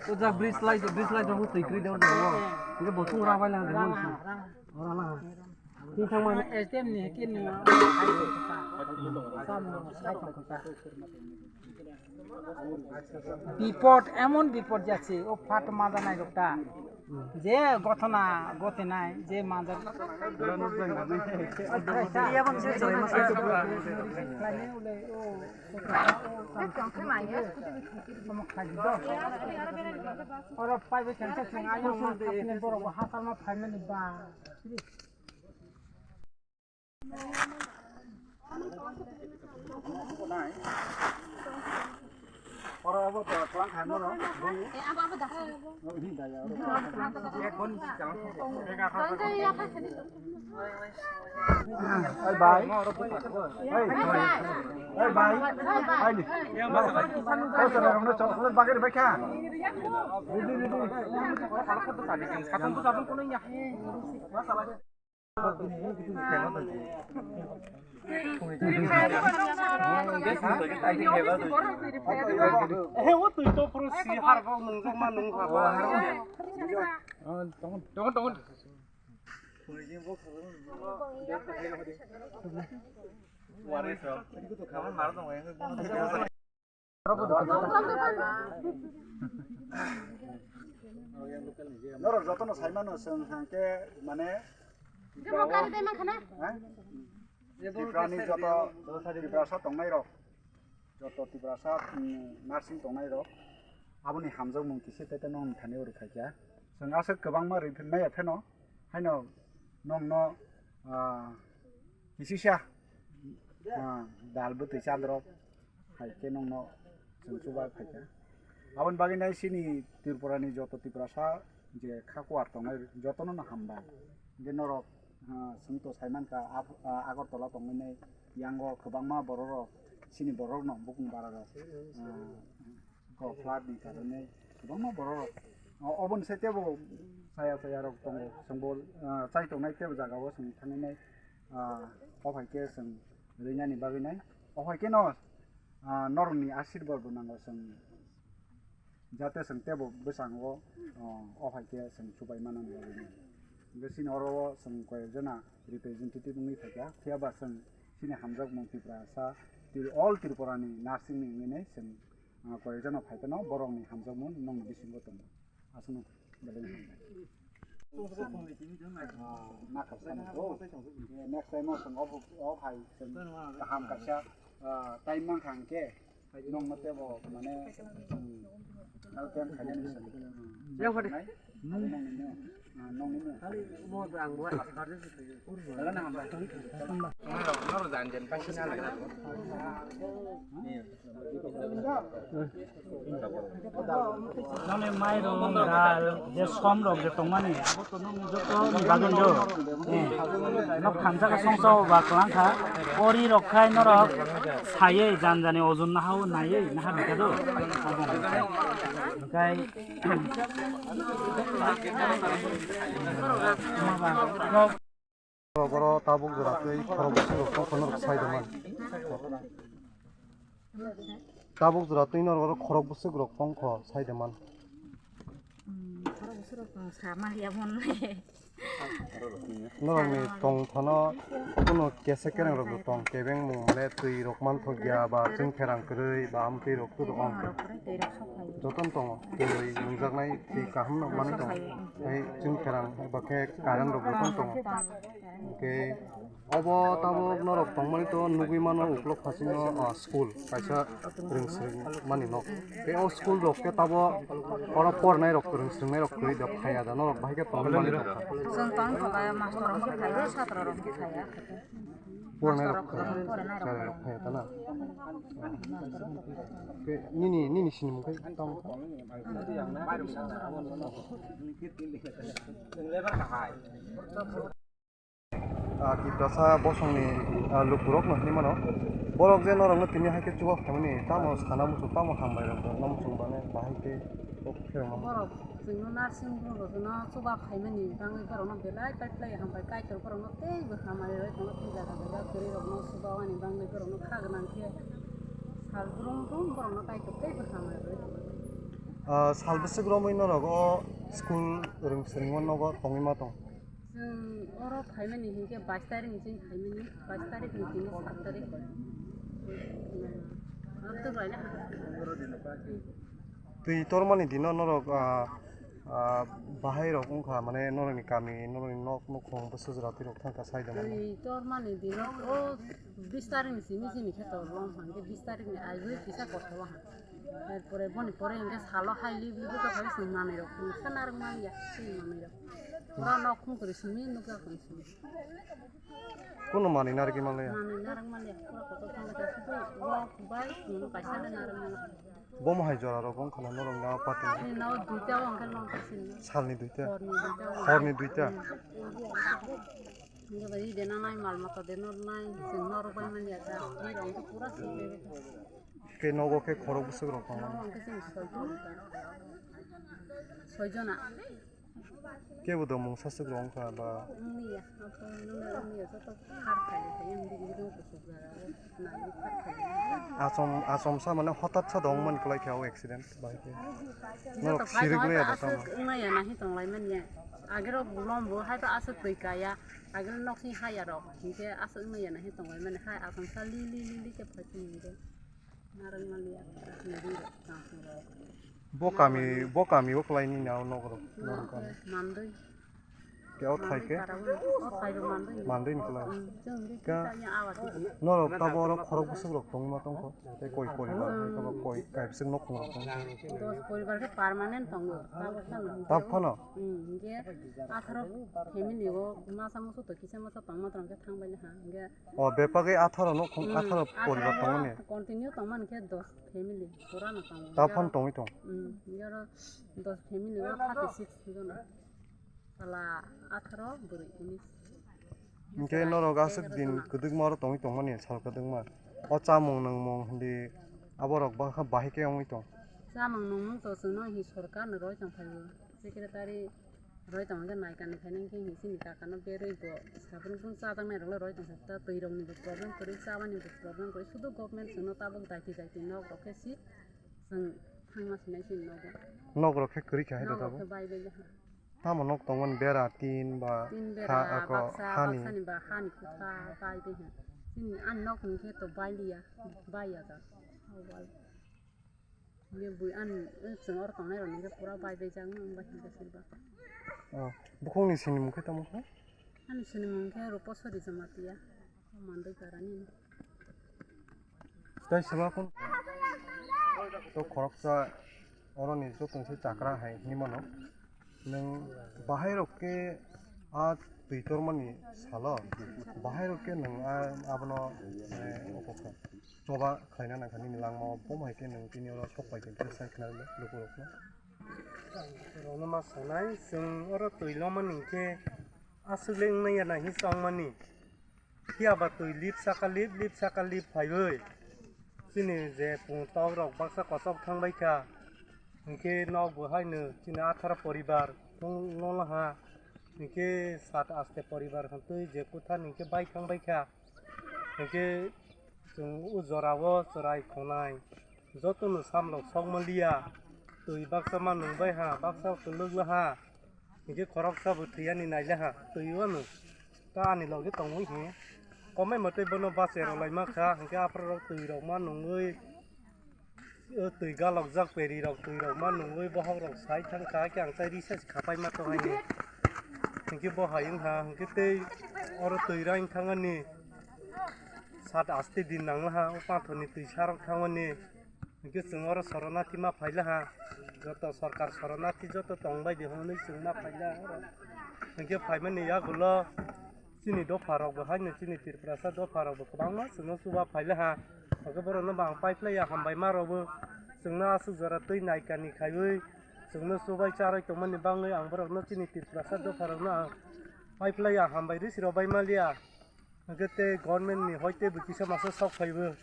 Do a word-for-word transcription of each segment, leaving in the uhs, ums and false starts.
O ja bridge lai, bridge lai tong twi kri de o. Nge bo thung ra bai lang de. Ora la. Ni thang ma. S D M ni ke ni. Sam sai tong kha. Bipod, emon bipod jachi, o phat maja nai rok ta. Je gothona, gote nai, je maja. Oro paibe tengsa sing ayang ma thapne borok bo hasal ma phaimani ba. Hey, bhai. Hey, hey, bhai. Hey, ni. Hey, sir, हमने चॉकलेट बाकी रखा। Ready, ready. He, o twi to phuru si har bo nung jok ma nung ha ba. Tongo, tongo, tongo. Norok jotono sai mano chwng hwnkhe mane Tripura o, ha? Tripura ni joto Tiprasa tongnai rok, joto Tiprasa, mm, nursing tongnai rok, aboni hamjakmung kisa tete nong thani oro phaikha. Chwng aswk kwbangma ri maya pheno, haino nongno, ah, kisisa, ah, dal bwtwi chadrok hai khe nongno chwng chuba phaikha. Aboni bagwi nai chini Tripura ni joto Tiprasa je kha kuar tongnai jotono no hambai. Je norok, ah, chwng to sai mankha Af-, ah, Agartala tongwi nai yango kwbangma borok rok chini borok no bukung bara rok, ah, Kok flood ni karone kwbangma borok rok, o, oboni sai tebo saya saya rok tongo, chwngbo, ah, chai tongnai tebo jaga o chwng thangwi nai, ah, o hai khe chwng rwinani bagwi nai, o hai khe no, ah, norokni ashirbad bo nango chwng, jate chwng tebo bwskango, ah, o hai khe chwng chubai manani bagwi nai. Hwnkhe chini oro o chwng koi jona representative wngwi phaikha, phiya ba chwng chini hamjakmung Tiprasa, Tri-, all Tripura ni nursing ni wngwi nai chwng Ah, koi jano phai phano borok ni hamjakmung nong ni bisingo tongo. Aswkno belai no hambai. Ah, na kha sani ko. Next time o chwng o, o phai chwng kaham kaisa, ah, time mankha hwnkhe nong no tebo mane, hmm, help khainani chwng. Yang phadi. Nai? Noni mairung dal je som rok je tongmani abo to nong joto ni bagwi jo. Eh, nok khamsa ka songsa o ba kwlangkha. Ori rok khai norok sayoi jan jani ojon nahao naioi naha bikha do. Hwnkhe Borok oro tabuk jora twi khorok bwswk rok tongkha norok sai tongmani. Tabuk jora twi norok oro khorok bwswk rok tongkha sai tongmani. Hmm, khorok bwswk rok tong sama ya mon le. Norokni tongthano kunu kesa kereng rok bo tong, kebeng mung le twi rok manthok ya ba chwng pherang kwrwi ba amtwi rok tu rok. Jotono tongo, twi nungjaknai twi kaham no manwi tongo. Tei chwng pherang ba khe current rok jotono tongo. Hwnkhe obo tabuk norok tongmani to nugwi mano uklok phasingo, ah, school kaisa rwng swrwng mani nok. Tei o school rok khe tabuk oro pornai rok rwng swrwngnai rok kwrwi da phaiya da norok bahai khe tongmani rok. Chwng tong kha ba master rok phaiya, satro rok phaiya. Pornai rok phaiya. Pornai rok phaiya ta na. Khe nini, nini sinimung khe tamo kha? Ah, Tiprasa bosongni, ah, lukurokno hinwi mano. Borok je norokno tini hai khe chuba phaimani, tamo sana muchung, tamo hambai rok no muchung bane bahai khe kok khe rwmani. Borok chwngno nursing borok no chuba phaimani bangwi borokno belai pai phlai hambai, Kaitor borokno teibo hambai rwui tongo, tei jaga jaga kwrwi rokno chuba wani bangwi borokno kha gwnang khe sal brum brum borokno Kaitor teibo hambai rwui tongo. Ah, sal bwswk romwi norok o school rwng swrwngma nogo tongwi ma tong? Chwng oro phaimani hinkhe bais tarikni chini phaimani, bais tarikni tini sat tarik. Twi tormani dino norok, ah, ah, bahai rok wngkha, mane norokni kami, norokni nok nukhung bwswk jora twi rok thangkha saida mani. Twi tormani dino o bis tarikni simi chini kheto lom hangkhe bis tarikni agwi kisa kothoma hang. Erpore boni pore hingke salo hai lip lip wngkha phai chwng manwi rok khum khe narwk manya chini manwi rok. Pura nok khum kwrwi simi nukjak tong simi. Kuno manwi narwgwi manliya. Manwi narwk manya pura kotor thang khe sibui wak bai chwng kaisa le narwk manya. Bomo hai jora rok wngkha na norok na pati. Ani no duita o hingke long khe sini. Salni duita. Horni duita o. Horni duita. Hingke bai dena nai mal mata dena nai chwng norwk bai manya ta. Ni rong khe pura simi. Khe nogo khe khorok bwswk rok tongo. Nogo hwnkhe chwng soijon. Soijona. Kebo do mungsa swk rok wngkha ba? Wngya, wngya, joto khar khailai khe, yang bini bini kusuk jagao, nangwi khar khailai. Achom, achomsa mane hotat sa dong man kwlai khe o accident bai khe. Joto norok phai sirik tongwi laya ta da tamo? Aswk wngya nahi tonglai manya. Agero bulom bo hai to aswk twi kaya. Agero nok sing haya rok. Hinkhe aswk wngya nahi tonglai manya. Hai achomsa li li li li khe phai tongwi. Bo kami, bo kami o kwlai ni na o nok rok, nok rok kami. Mandwi. Ke o thai ke? Mandwi para o, o thai rok mandwi. Mandwi ni kwlai. Hmm, chwng ri Ka- kisa ya awa ti. Norok tabo oro khorok bwswk rok tongma tongkho. Tei koi poribar, hmm, hai kaba koi kaibwswk nok khung rok tong. Dos poribar khe permanent tongo. Tabo phano. Tabo phano? Hmm, hingke atharo family o masa musu to kisa masa tongma tong khe thang bai ha. Hingke O bepagwi atharo nukhung, hmm, atharo poribar atharo tongmani. Continue tongmani khe dos family pura no tongo. Ta phano tongwi tong. Hmm, yaro dos family o thirty six jona. Sala atharo bwrwi unis. Hinkhe norok aswk din kwdwkma oro tongwi tongmani sal kwdwkma. O chamung nwngmung hindi aborok bangkha bahai khe wngwi tong. Chamung nwngmung to chwngno hi sorkar ni roi tong phaibo. Secretary roi tong khe naikani khainai khe hi chini kakano berwi bo sabrung bung chajaknai rokle roi tong khe ta twi rokni bo problem kwrwi chabani bo problem kwrwi sudu government chwngno tabuk daiti daiti nok rok khe si chwng thangma sinai chini nogo. Nok rok khe kwrwi kha hai da tabuk? Nok rok khe bai bai kha. Tamo nok tongmani bera tin ba tin bera ha ako baksa hani. Baksani ba hani kutha bai bai kha. Chini ani nok ni khe to bai liya bai ya jak. Bini bui ani, eh, chwng oro tongnai rokni khe pura bai bai jak nang bai hwnkhe silba. Oh, bukhukni sinimung khe tamo khe? Ani sinimung khe Ruposori Jamatia, Mandoi Parani. Tei sima kun to khoroksa oroni joto se chakra hai hinwi mano. Nwng bahai rok khe a twi tormani salo, bahai rok khe nwng a abono, eh, oko kha choba khlaina nangkha nini langmao, bo hai khe nwng tini oro sok pai khe sai khna rwdi lukurokno. Rokno ma sanai, chwng oro twi lomani hinkhe aswk le wngmaya nai hinwi chongmani. Phiya ba twi lip saka lip, lip saka lip phaiwi chini je pung tok rok baksa kochok thang bai kha. Hinkhe nok bo haino chini atharo poribar nung nolaha. Hinkhe sat aste poribar hwntwi je kwthar hinkhe bai thang bai kha. Hinkhe chwng o jorao chwrai khonai jotono samlok sokma liya. Twi baksa ma nung bai ha, baksa kwlwk laha. Hinkhe khoroksa bo thwiyani naile ha, twi o ano ta ani loge tongwi hi. Komai mwtwi bono bache rwlaima kha, hinkhe aphuru rok twi rok ma nungwi, o twi galokjak peri rok twi rok ma nungwi bohok rok sai thang kha, khe ang tai research khapai ma tong ani. Hinkhe bo hai wng ha, hinkhe tei oro twi raing thang ani sat asti din nang laha, o pathor ni twi sarok thang ani. Hinkhe chwng oro soronarthi ma phaila ha, joto sorkar soronarthi joto tong bai di hwnwi chwng ma phaila ha oro. Hinkhe phaimani yagulo chini dopha rok bo haino chini Tiprasa dopha rok bo kwbangma chwngno chuba phaila ha. Hinkhe borokno bo ang paiphlai ya hambai ma rokbo chwngno aswk jora twi naikani khaiwi chwngno chubai charwi tongmani bangwi ang borokno chini Tiprasa dopha rokno ang paiphlai ya hambai rw siro bai maliya. Hwnkhe tei government ni hoi tei bo kisa masa sok phaibo.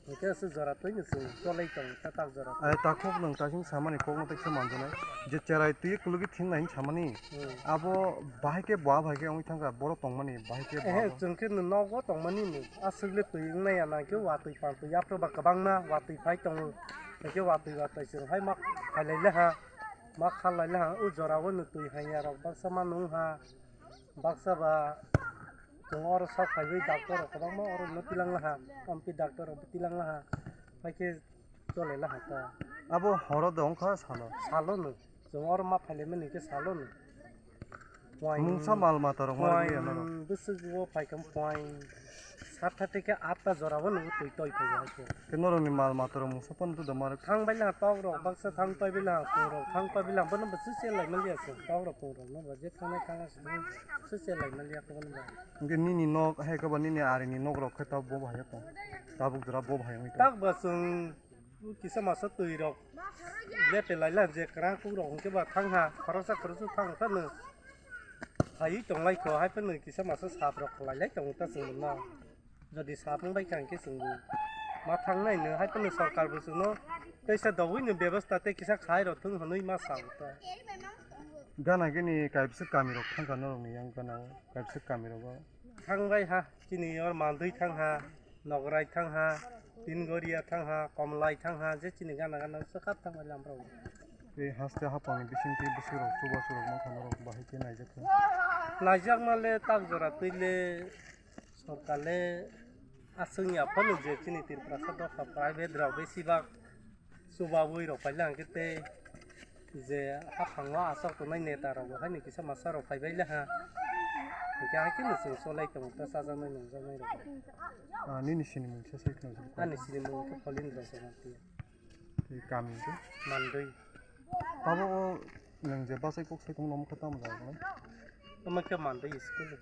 Hwnkhe aswk jora twi no chwng cholai tong ta tak jora. Ai takhuk nwng taising samani kokno teksa manjanai. Je cherai twi kulugwi thing nai samani. Hmm. Abo bahai khe bo bahai khe wngwi thangkha borok tongmani bahai khe bo Ehe, abo. Chwng khe no nogo tongmani no. Aswk le twi wngnai ya nang khe watwi pantwi yapro ba kwbangma watwi phai tongo. Tei watwi watwi chwng hai ma khailai le ha, ma khailai le ha, o jora o no twi hanya rok baksa ma nung ha, baksa ba chwng oro sok phaiwi doctor rok kwbangma oro no tilang la ha, M P doctor rok bo tilang la ha, hai khe chole la ha ta. Abo horo de wngkha salo. Salo no, chwng oro ma phailai mani khe salo no. Mungsa mal mata rok ma rwgwi ano rok. Bwswk o phaikha point sat tha tei khe atta jora o nungwi twi toi phaiya hai khe. Khe norokni mal mata rok mungsa phano da ma rwk. Thang bai la tok rok baksa thang pai bai la pung rok thang pai bai la bono bo se se lai mali ya se tok rok pung rok no bo je thang thang se se lai mali ya ko bono ba. Hingke nini nok hai khe ba nini ari ni nok rok khe tabuk bo bahai ya tong. Tabuk jora bo bahai wngwi tong. Tak ba chwng Kisa masa twi rok lepe lai lan je kwrang kuk rok hwnkhe ba thang ha khoroksa khoroksa thang phano phaiwi tong lai kho hai phano kisa masa sap rok khlai lai tongo ta chwng no jodi sap wng bai kha hwnkhe chwng bo ma thang nai no hai phano sorkar bo chwng no teisa dogwi ni bebasta tei kisa khai rok thung hwnwi ma sa o ta. Gana gini kaisa kami rok thang kha norok ni yang gana o kaisa kami rogo. Thang bai ha chini or mandwi thang ha. Nograi thang ha, Tingoria thang ha, Komlai thang ha, je chini gana gana swkap thang bai lamrok. Tei haste hapang ni bisingtwi bwswk rok chubachu rok mankha norok bahai khe naijak kha. Naijak male tak jora twi le sorkar le aswng ya phano je chini Tripura sa dopha private rok besibak Chubawi rok paila hwnkhe tei je haphango aswk tongnai neta rok bo haino kisa masa rok phaibai le ha. Hwnkhe hai kheno chwng cholai tongo ta chajaknai nungjaknai rok. Ah, nini sinimung se sai khna. Ani sinimung khe Pholindra Jamatia. Tei kami khe? Mandwi. Abo o nwng je bachai kok sai tongmani omo khe tamo jaga nai? Omo khe Mandwi school.